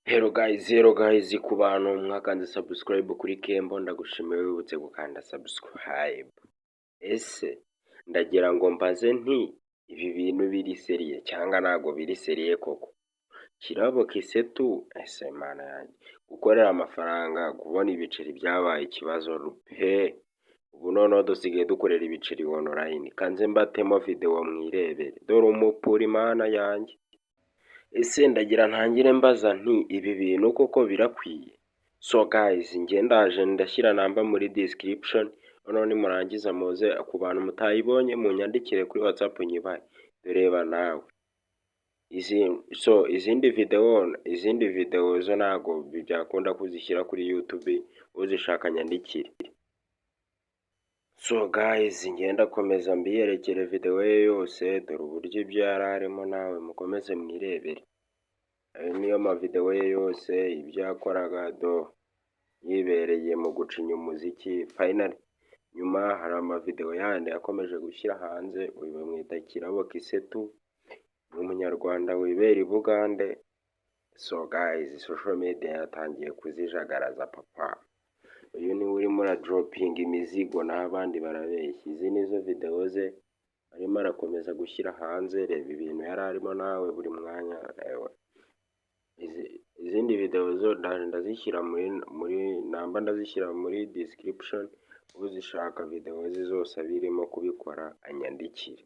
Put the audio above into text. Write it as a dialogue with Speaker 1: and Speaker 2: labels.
Speaker 1: Hello guys, hello guys, ku bantu mwakanze subscribe kuri Kembo, ndagushimiye wibutse gukanda subscribe. Ese ndagira ngo mbaze nti: ibi bintu biri sérieux cyangwa ntabwo biri sérieux koko? Kirabo Kisetu, ese Mana yanjye, gukorera amafaranga, kubona ibiceri byabaye ikibazo pe! Ubu noneho dusigaye dukorera ibiceri online. Kanze mbatemo video mwirebere, dore umupuri, Mana yanjye. Ese ndagira ntangire mbaza nti: ibi bintu koko birakwiye? So guys, njye ndaje ndashyira namba muri description, noneho nimurangiza muze ku bantu mutayibonye munyandikire kuri WhatsApp nyibahe. Reba nawe izi. So izindi video zo ntago byakunda kuzishyira kuri YouTube, uzishaka nyandikire. So guys, njye ndakomeza mbiyerekere video ye yose, dore uburyo ibyo yari arimo, nawe mukomeze mwirebere. Ayo niyo mavideo ye yose, ibyo yakoraga, do yibereye mu gucinya umuziki. Finally, nyuma hari amavideo yandi yakomeje gushyira hanze. Uyu bamwita Kirabo Kisetu, ni umunyarwanda wibera i Bugande. So guys, social media yatangiye kuzijagaraza papa. Uyu niwe urimo uradropinga imizigo, naho abandi barabeshya. Izi nizo video ze arimo arakomeza gushyira hanze. Reba ibintu yari arimo nawe buri mwanya. Ewe, izindi video zo ndaje ndazishyira muri namba, ndazishyira muri description. Uzishaka video ze zose abirimo kubikora anyandikire.